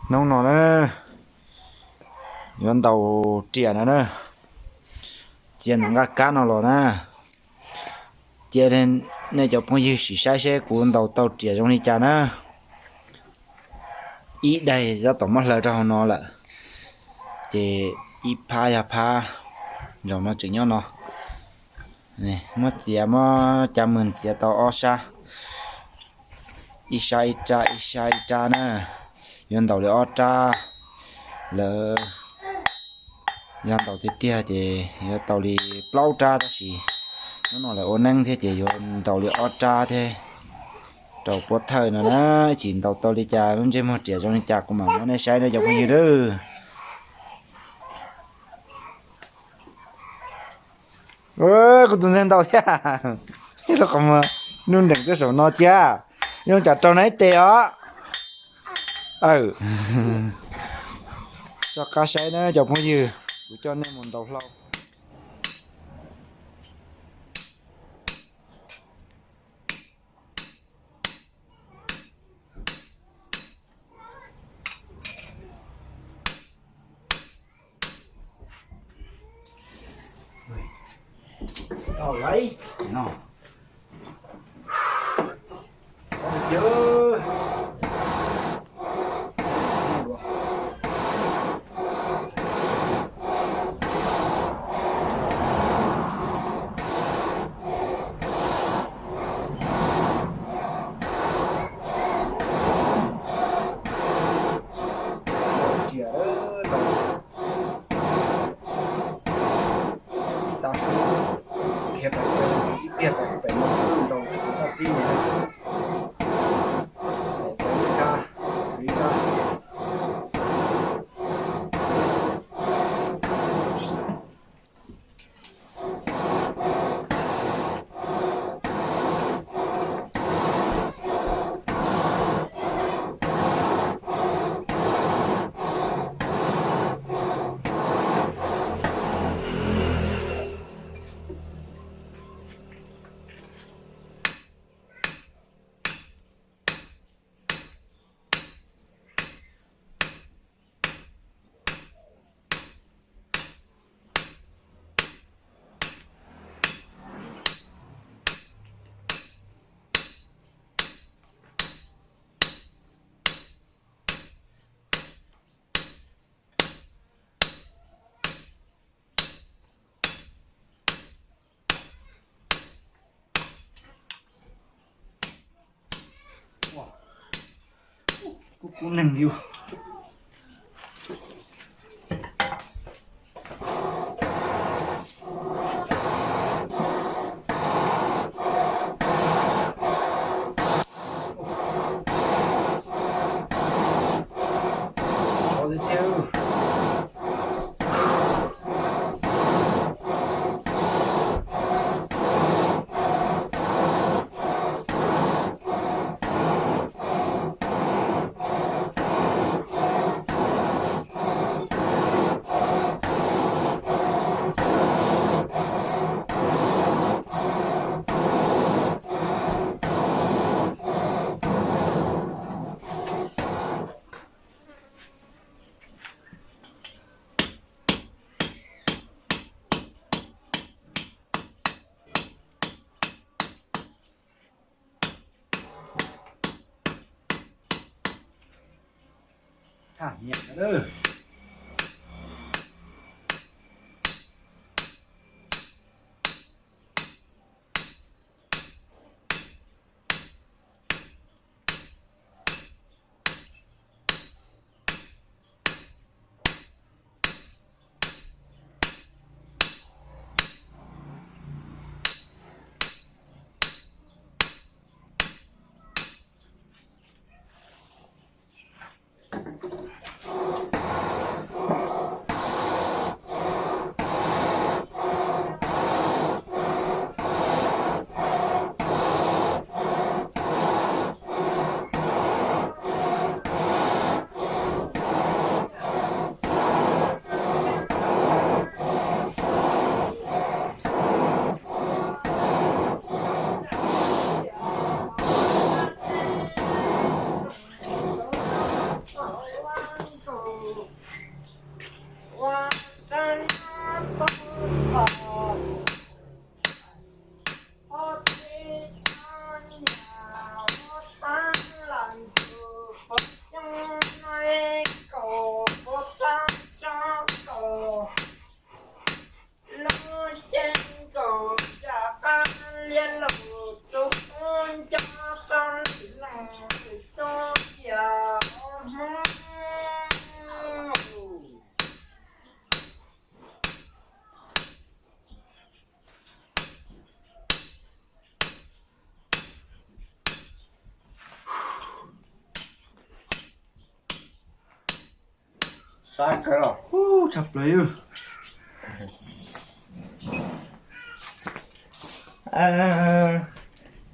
Hnub no na, yuav ntaus riam no na, txiav nqaj kab no los na. Cia nej cov phooj ywg sim saib seb kuv ntaus tau riam zoo li cas na. Ib daig tab tom muab hlaws rau hauv no lawm, ces ib phab yog phab zaum no tseem nyob no. Muab txiav, muab caj mws txiav tau ob sab, ib sab ib rab, ib sab ib rab na. Yuav ntaus li ob rab lawm. Yog ntaus tiag tiag ces yuav tau li plaub rab, tab sis hnub no lawv ua neeb thiab ces yuav ntaus li ob rab thiab rau puab thawj no na. Tsis ntaus tau li cas, lub ntsej muag riam zoo li cas kuv mam muab nej saib na cov phooj ywg nawb. Kuv tus ntxhais ntaus thiab. Ib lub qhov muag nub nreem tuaj saum no cia. Yoo tsam raug na ib tes os. Soj qab saib na cov phooj ywg, kuv coj nej mus ntaus hlau. Ib tag su khiav pem, ib pliag pem no ntau tsis tau tib li. Kuv kuv neeg yus. Sab kawg los. Ub, tshaj plaws.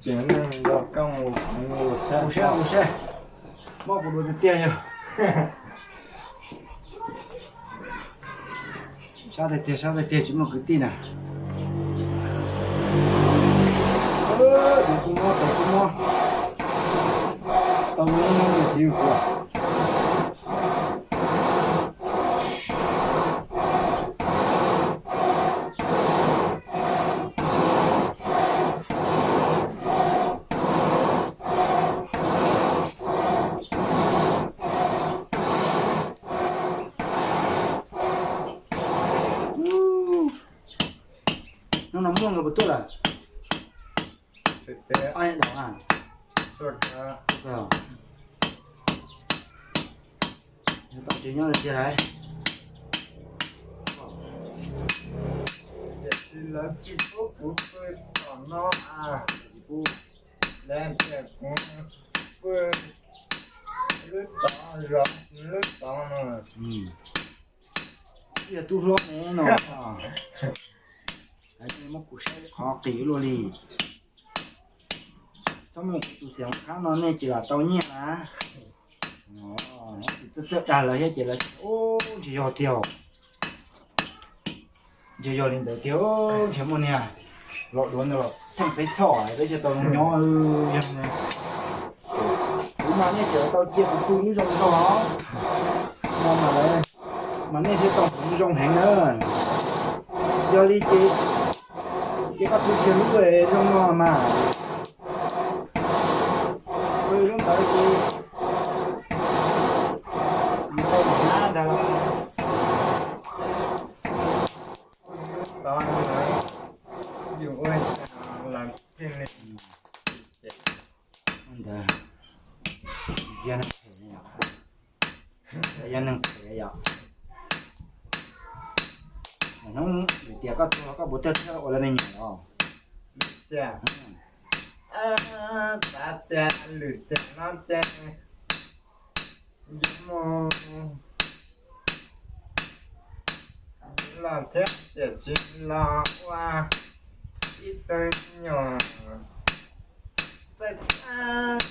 Tseem neeg nrog koj mus mus sab mus sab. Mob kuv dua tiag tiag yog. Sab tiag tiag, sab tiag tiag, tsis muaj kwv tij na. Tus kuj mob, tus kuj mob. Tau mob mob mus tiv kuv. Hnub no muaj nkawd puas tuaj lawm? Ob niam daug na. Tau tsev nyob li tiag lauj. Tiam sis lawv tsis pub kuv pw tom no a. Lawv tias kuv pw lub tod zov lub tod no. Yog tub hlob ne no. Muab kuv saib qhov qis luaj li. Txhob muaj kuv tus xiam qhab no nej tsis lam tau nyiaj na. Txawj txawj dag lawv thiab ces lawv tias, ntshe yog tiag. Ntshe yog li ntawd tiag, ntshe muaj niag los duav ntawd los theej peb txhoj peb thiaj tau zoo nyob. Yog kuv mas nej tseem tau cia kuv pw lub zoo zog no mas lawv, mas nej thiaj tau hmoov zoo heev na. Yog li ces, ces koj pw kiag lub zoo no mas, pw lub ntawd ces, tod yus ua lawv thiaj li ntawd. Yog neeg phem yom. Yog neeg phem yom. Hnub vim tias koj tuag koj puas tuaj thiab ua lawv me nyuam los? Tias, xav tias lwm tiam no ces yuav mus los thiab tiam sis los ua ib tug nyuam txawj txawj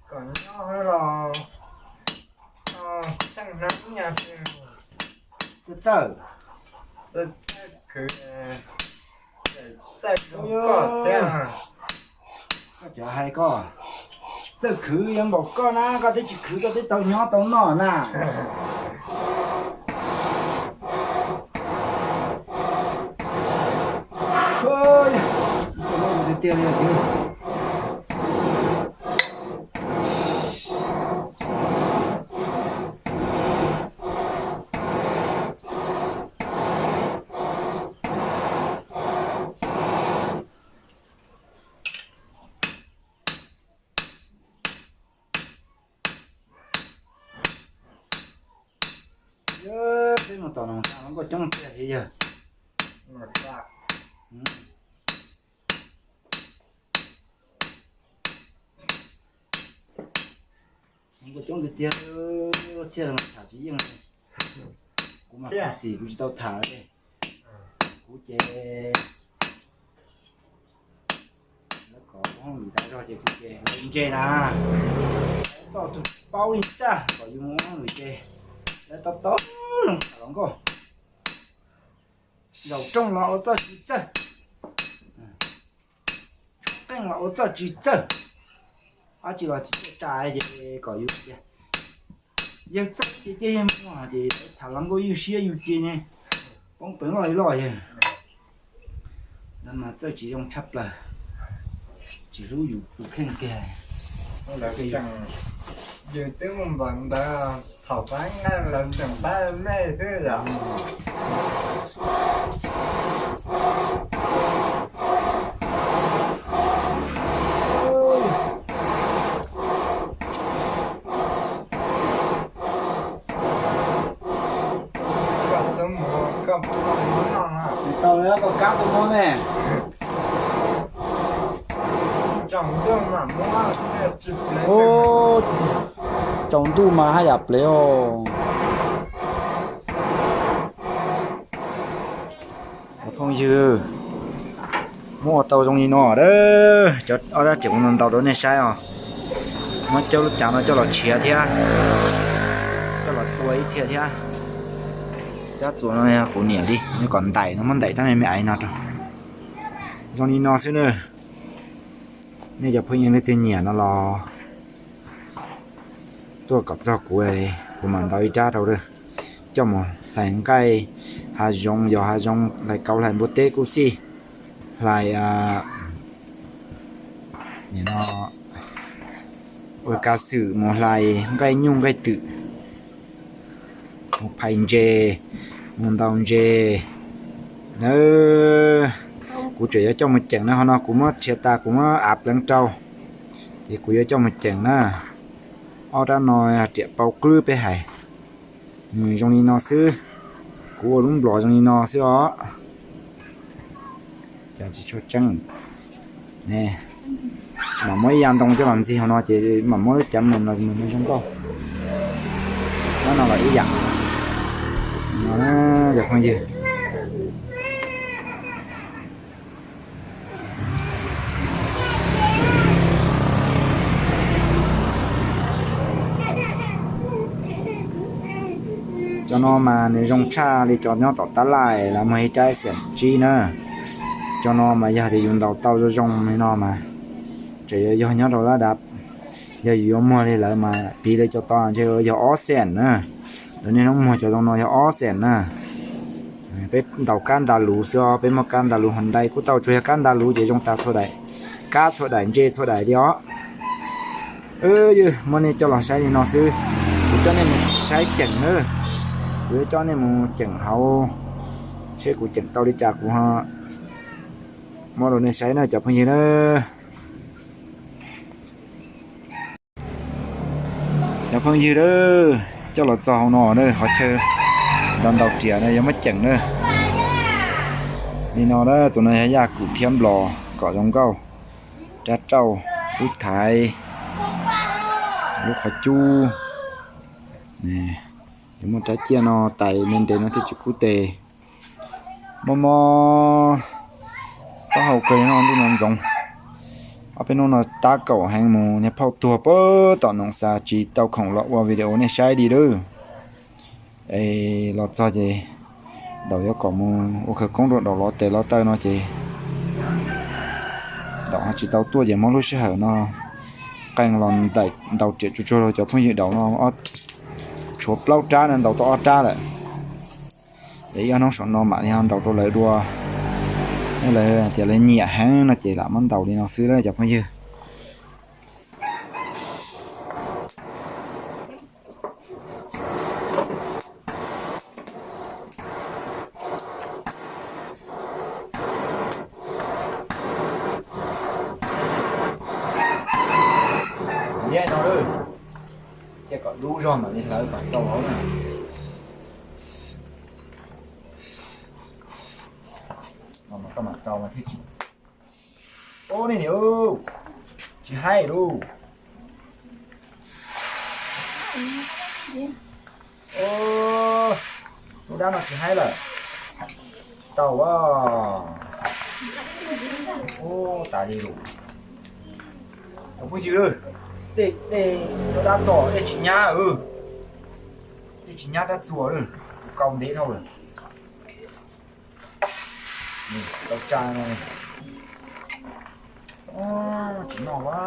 kom nyob los tseem hnub nyob txawj txawj, txawj txawj khwv, txawj zoo koj thiab. Koj cov hais koj txawj khwv yuav npaum koj na, koj twb tsis khwv koj twb tau nyob tau noj na. Tiag tiag li tiag. Peb mus tom Noom Xas los nkauj coob tiag thiab yawg. Nkauj coob tiag tiag, txhiaj los tham tsis yeej li. Kuv mas kuv xim kuv tsis tau tham li. Kuv ces lawv kom ua hauj lwm tas zog ces kuv ces lawv ntse na. Lawv txoj tus paub li tag kom yus mus ua hauj lwm ces lawv tau tau zoo tham los nkauj. Zaum rooj los ua txoj tsis txawj, qeej los ua txoj tsis txawj, dab tsi los tsis txawj tsa ces kom yus tias yawg txawj ces cia yawg mus ces lawv tham los nkauj ywj siab yus ces ne poob peev loj li loj yawg. Lawv mas txawj tsis zoo tshaj plaws, tsis hlub yus tus kheej kiag. Yus twb mus npaum ntawd thaum pab nqaij lawv tseem pab nej xwb yom. Koj txhob mus, koj puas muab noj na? Tsis tau li, koj kab koj muab me. Tsaus ntuj mam muab, tsis plev. Tsaus ntuj mas haj yam plev os. Cov phooj ywg, muab ua tau zoo li no, cov ob rab riam kuv ntaus rau nej saib os. Muab coj lub cav no coj los tshiav thiab, coj los txua ib txhia thiab. Rab txua no yog kuv niam li, kom ntais no, muab ntais rab me me aiv no rau. Zoo li no xwb na. Nej cov phooj ywg leej twg nyiam no los tuaj kom txog kuv, kuv mam ntaus ib rab rau. Coj mus hlais nqaij hav zoov, yos hav zoov, hlais kauv, hlais npua teb kuj xij, hlais ua kav xwm, mus hlais nqaij nyuj nqaij twm, mus phais ntses, mus ntaus ntses na. Kuv tseem yuav coj mus ceem na, ho no kuv muab rhiav tas kuv muab av pleev rau, ces kuv yuav coj mus ceem na. Ob rab no riam paus qwb peb hais, zoo li no xwb. Kuv ua lub nplog zoo li no xwb os. Cas tsis tshua tseeb. Mam muab ib yam ntoo coj los ntxig hauv no ces mam muab lub cav mus los mus zoo nkauj. Rab no los ib yam no, cov phooj ywg. Cov no mas nws zoo tshaj li cov nyob tom tab laj, lawv muag ib rab xiam tsib na. Cov no mas yog tias yus ntaus tau zoo zoo li no mas tseem yuav yog nyob rau lab dav. Yog yus yuav muag li lawv mas piv li cov tod ntshe yog ob xees na. Lawv niaj hnub muag cov zoo no yog ob xees na. Peb ntaus kab nta luv xwb os, peb muag kab nta luv hos ntais kuj tau, tsuas yog kab nta luv ces zoo tas txhua daim, kab txhua daim ntse txhua daim li os. Ywg, muab nej coj los saib li no xwb, kuv coj nej mus saib ceem na. Kuv yuav coj nej mus ceem hauv, seb kuv ceem tau li cas kuv ho muab rau nej saib na cov phooj ywg na. Cov phooj ywg, coj los txog hauv no na, qhov chaw ntaus ntaus riam na, yuav muab ceem na. Li no na, tus no yog yaj kum thiab nplos kom zoo nkauj, rab rauj, lub thaiv, lub qhov cub. Yuav muaj rab ciaj no tais me ntev no thiaj tsis kub tes. Mob mob taub hau kawg no ntuj no ntxoov. Ob peb hnub no tab kaum heev mus niag phauj tuag puag tom Noom Xas tsis tau khoom los ua video nej saib li lawm. Es los txog ces Daum yuav kom mus ua khawv koob rau Daum lov tes lov taw no ces Daum ho tsis tau tuaj ces muab lub sij hawm no qee los ntaus riam tsuag tsuag rau cov phooj ywg Daum no. Tshuav plaub rab no ntaus tau ob rab lawm. Es ib ob hnub saum no mam li ho ntaus rau lawv dua. Lawv tias lawv nyiam heev no ces lam muab ntaus li no xwb cov phooj ywg. Liab no, cia kom dub zog mam li hlawv kom tau hauv na. Koj mam tau mas thiaj tsis. Ub, nej niam, tsis haib lauj. Lub dab no tsis haib lawm. Tau. Ub, tas li lawm. Cov phooj ywg, dej, dej, lub dab tom dej tsis nyab, dej tsis nyab rab txuas, kau ntev dhau lawm. Tau tsa no. Tsis noj a.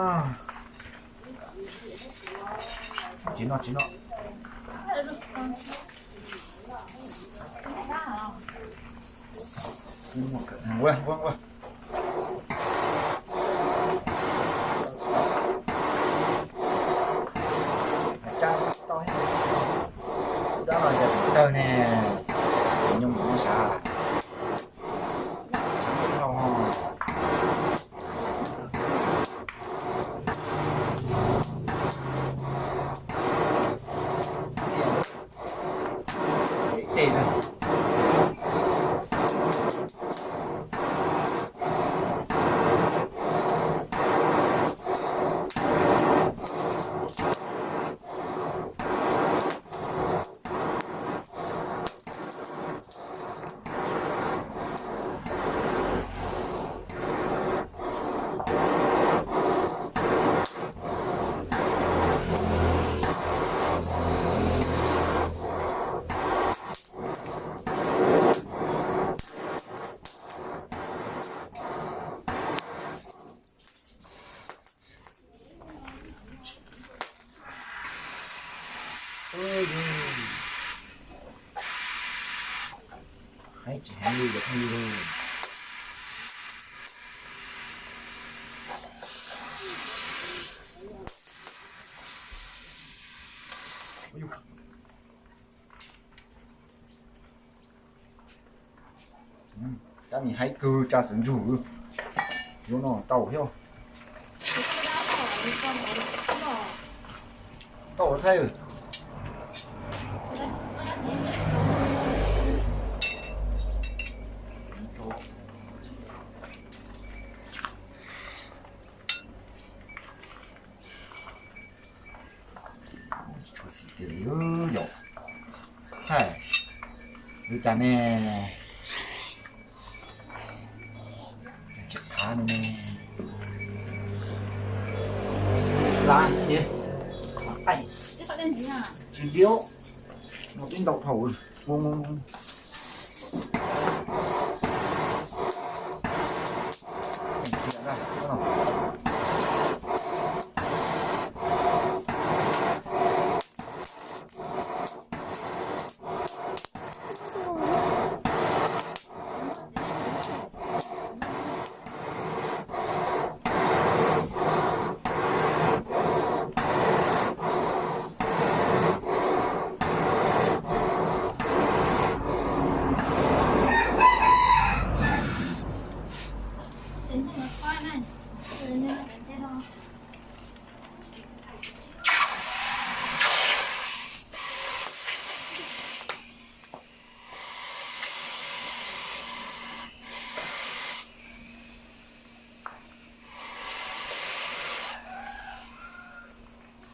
Tsis noj, tsis noj. Ua, ua, ua. Tsa tau. Tus dab no yog tawg ne. Nyob mus sav. Haib tsis heev li, yog pheej li. Kab mis haib kawg, tsa xeev ntsug. Yuav no tau thiab. Tau thiab. Tshua xis tiag li yom. Tshaj, li cas ne? Tsis qhav no ne. Lav ces, tsis liab, no twb ntau dhau.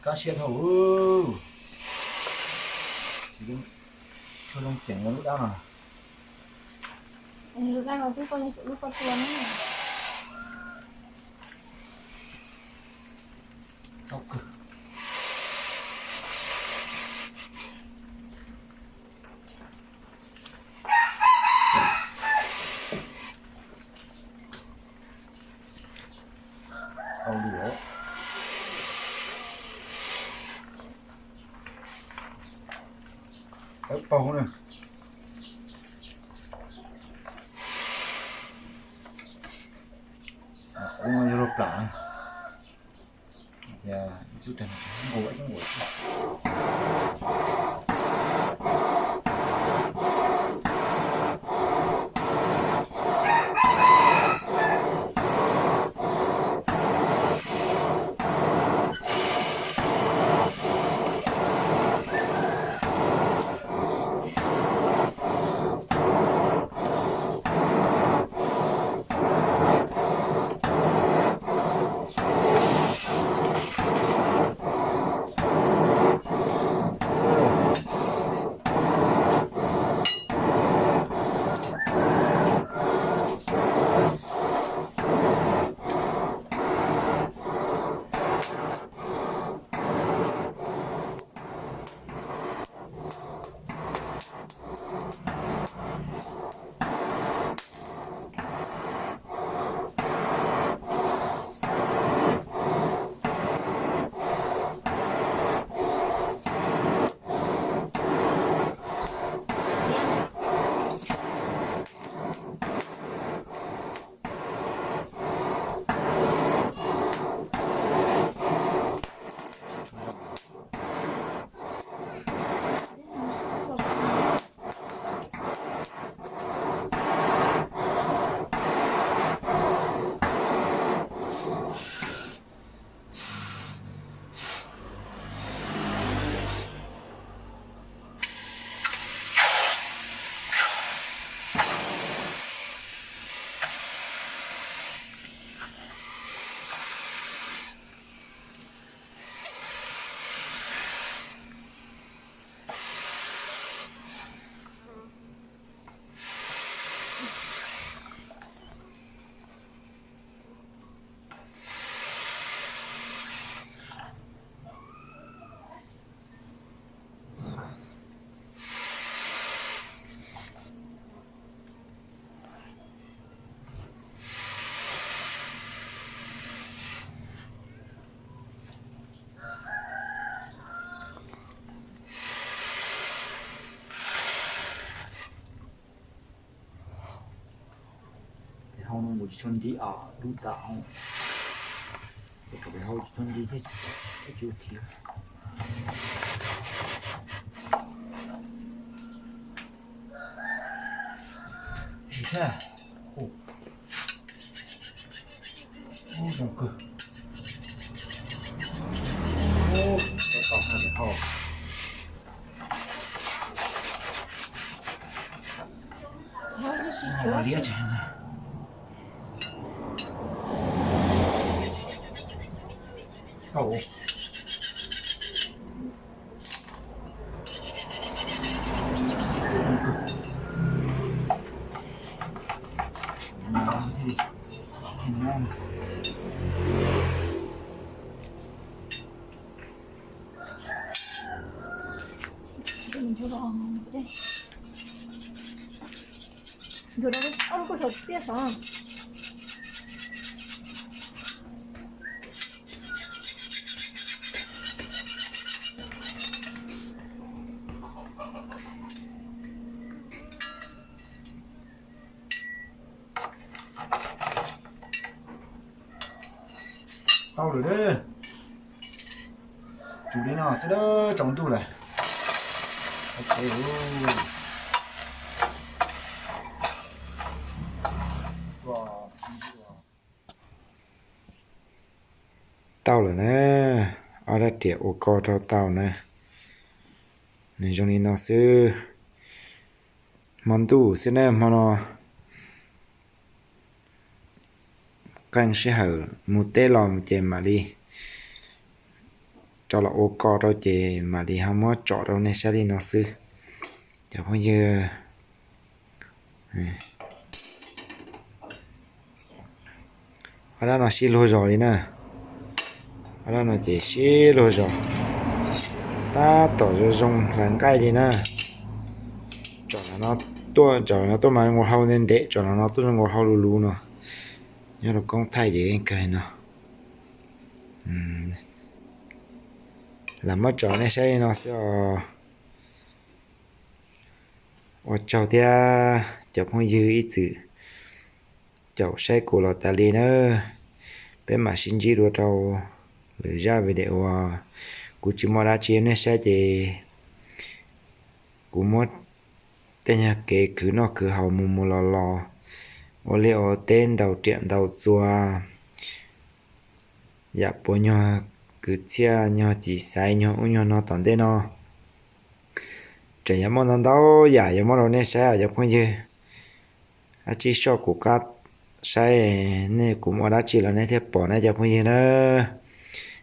Kab siab dhau. Tsis zoo ceev lub dab no. Lub dab no twb lub koj tua ne. Dhau kawg. Au li os. Dawb paug na. Kuv no yog lub plam na. Tias ib tug tag nqus ib tug nqus. Tshuav nti os, lub tas hau, rau pem hau tshuav nti thiab, tsis ua khiv. Tsis thiab. Ub, zoo kawg. Ub, tau tau hau pem hau. Liab tsis heev na. Au. Nchuav rau ob lub kua saum tiaj saud. Tau lawm. Tsum li no xwb, tsaus ntuj lawm. Ok. Tau lawm na, ob rab riam ua ko rau tau na. Nws zoo li no xwb. Hmo ntuj xwb na, hmo no qee sij hawm mus teb los ces mam li rau los ua ko rau ces mam li ho muab tsom rau nej saib li no xwb cov phooj ywg. Ob rab no sib luag zog li na. Ob rab no ces sib luag zog, tab tom zoo zoo hlais nqaij li na. Tsom no tuaj, tsom no tuaj mas nqua hau ntev ntev, tsom no tuaj nqua hau luv luv no. Nyob rau koob thaij ces kawg no. Lam muab tsom nej saib li no xwb os. Ua tsaug thiab cov phooj ywg ib txwm caum saib kuv los tas li na. Peb mam sib ntsib dua rau lwm zaj video. Kuv tsis muaj dab tsi nej saib ces kuv muab tej nyuag kev khwv noj khwv haus mus mus los los, ua liaj ua teb ntaus riam ntaus txuas, yam puas nyuag kwv txhiaj nyuag txiv xaiv nyuag ub nyuag no tom ntej no. Tseem yuav muaj ntau ntau yam yuav muab rau nej saib os cov phooj ywg. Dab tsi soj kuv qab saib, nej kuv muaj dab tsi los nej thiaj pom na cov phooj ywg na.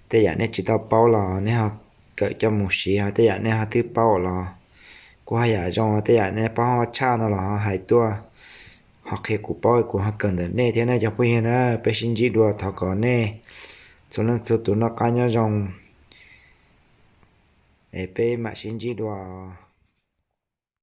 Tej yam nej tsis tau paub los nej ho kawm coj mus siv, ho tej yam nej ho twb paub los kuj haj yam zoo, tej yam nej paub ho tshaj no los ho hais tuaj, ho qhia kuv paub kuv ho kawm ntawm nej thiab na cov phooj ywg na. Peb sib ntsib dua, thov kom nej txhua leej txhua tus noj qab nyob zoo, es peb mam sib ntsib dua.